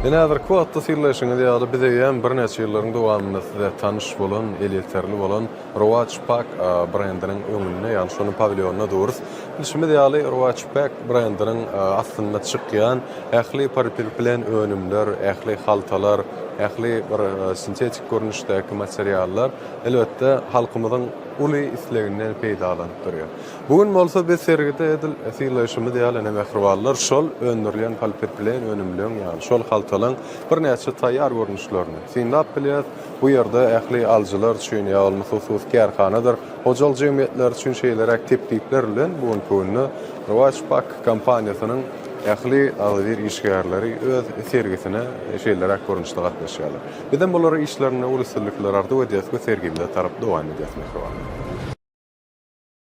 Ine häzirki wagtda synlaýşyňyz ýaly biz eýýäm birnäçe ýyllaryň dowamynda size tanyş bolan, elýeterli bolan Rowaç Pak brendiniň öňünde, ýagny şonuň pawilýonynda durus. Bilşimiz ýaly, Rowaç Pak brendiniň astynda çykýan ähli polipropilen önümler, ähli haltalar, ähli bir sintetik görnüşdäki materiallar, elbetde, halkymyzyň uly isleginden peýdalanyp durýar. Bu gün bolsa biz sergide edil synlaýşymyz ýaly ene mähribanlar şol öndürilýän polipropilen önümleň ýaly şol haltalaň birnäçe taýýar görnüşlerini synlap bilýäs. Bu ýerde ähli alyjylar üçin ýa bolmasa hususy kärhanadyr hojalyk jemgyýetleri üçin şeýleräk teklipler bilen bu günki günde Rowaç Pak kompaniýasynyň ähli agzybir işgärleri öz sergisine şeýleräk görnüşde gatnaşýarlar. Bizem olara işlerinde uly üstünlikler arzuw edýäs we sergimize tarap dowam edýäs mähribanlar.